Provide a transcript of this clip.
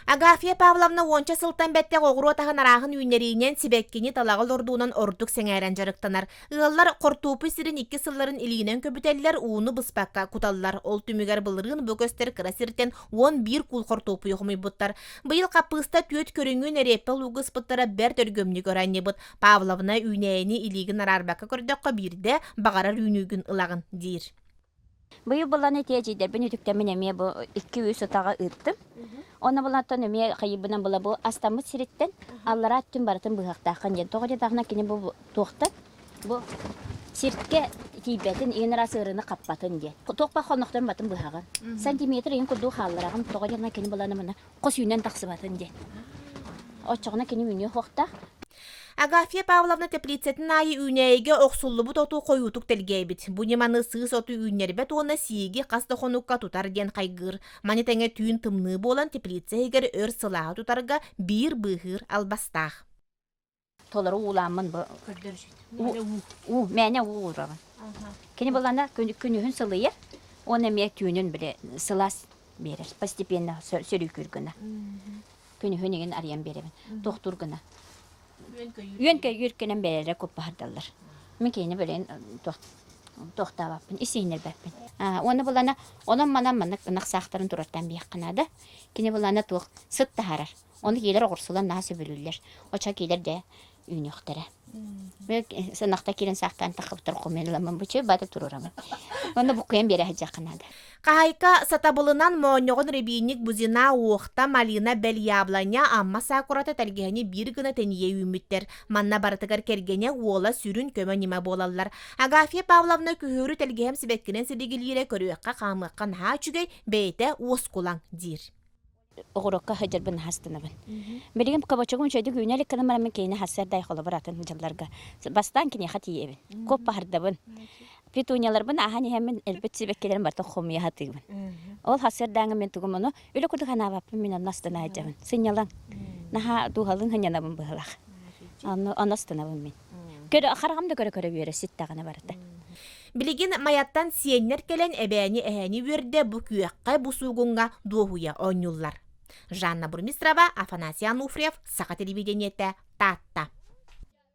Агафья Павловна уонча сылтан бэттэх оҕуруот аһын арааһын үүннэриинэн, сибэккини талаҕы олордуунан ордук сэҥээрэн дьарыктанар. Ыаллар хортуоппуй сирин икки сылларын илиинэн көбүтэллэр, ууну быспакка куталлар. Ол түмүгэр былырыын бу көстөр кыра сиртэн 11 куул хортуоппуйу хомуйбуттар. Быйыл хаппыыста түөрт көрүҥүн эриэппэ луугу ыспыттара бэрт өлгөмнүк ыранньыбыт. Павловна үүнээйини илиигин араарбакка көрдөххө биирдэ баҕарар үүнүүгүн ылаҕын диир. Быйыл булан ити эдьиийдэрбин үтүктэммин эмиэ бу икки-үс утаҕы ыыттым. Онно булантан эмиэ хайыыбынан була бу астаммыт сириттэн аллараа өттүн барытын быһыахтааххын диэн. Тоҕо диэтэххинэ кини бу туохтан бу сиргэ тиийбэтин, иин араас ыарыыны хаппатын диэн. Туохпах хоннохторун батын быһаҕын. Сантиметр иин курдук хааллараҕын. Тоҕо диэтэххинэ кини булана мына хос үүнэн тахсыбатын диэн. Оччоҕуна кини үүнүө суохтаах. Агафья Павловна теплицэтин аайы үүнээйигэ охсуллубут оту хойуутук тэлгээбит. Бу ньыманы сыыс оту үүннэрбэт уонна сииги хас да хонукка тутар диэн хайгыыр. Маны тэҥэ түүн тымныы буолан теплица иһигэр өр сылааһы тутарга биир быыһыыр албастаах. Толору уулааммын бу уу мээнэ уу уурабын. Кини булана күнүһүн сылыйар, уонна эмиэ түүнүн били сылаас биэрэр. Постепенно сөрүүкүүр гына. Күнүһүн игин арыйан биэрэбин. Тохтуур гына. Үөн-көйүүр кэнэн бэйэлэрэ куппаһардаллар. Мин кинини билигин туохтаабаппын, ис-иһиннэрбэппин. Уонна булана онон-манан маннык ынах саахтарын турартан биэххэ наада. Кини булана туох сыт таһаарар. Ону киилэр оҕурсулар наһаа сөбүлүүллэр. Оччо киилэр дьэ үүнүөхтэрэ. Сынахта киирэн саахтаан таххыбыттар хомуйан ыламмын бучу бата туруорамын. Онно буккуйан биэрэ сылдьыахха наада. Хаһайка сатабылынан моонньоҕон рябинник Бузина, Уохта, Малина, Бэл Яблоня, Амма сакурата тэлгэһэни биир гына тэнийэ үүммүттэр. Манна барытыгар кэргэнэ, уола сүрүн көмө-ньыма буолаллар. Агафья Павловна күһүөрү тэлгэһэм сибэккинэн силигилиирэ көрүөххэ, хаамыахха наһаа үчүгэй, бэйэтэ уоскулаҥ диир. Оҕуруокка сылдьарбын астынабын. Билигин кабачогум үчүгэйдик үүнэ илик гынан бараммын кинини сарсыарда холобур атын дьылларга бастаан киниэхэ тиийэбин. Куоппаһардабын. Петунияларбын ааһан иһэммин элбит сибэккилэрин барытын хомуйа сатыыбын. Ол сарсыардааҥы мин тугум ону үлэ курдук санаабаппын мин онно астына сылдьабын. Сынньалаҥ. Наһаа дууһалыын сынньанабын быһыылаах. Онно онно астынабын мин. Көрө хараҕым да көрө-көрө үөрэ ситтэҕинэ барыта. Билигин Майаттан сиэннэр кэлэн эбээни-эһээни үөрдэ бу күөххэ, бу суугуҥҥа дуоһуйа оонньууллар. Жанна Бурмистрова, Афанасий Ануфриев, Саха телевидениетэ, Таатта.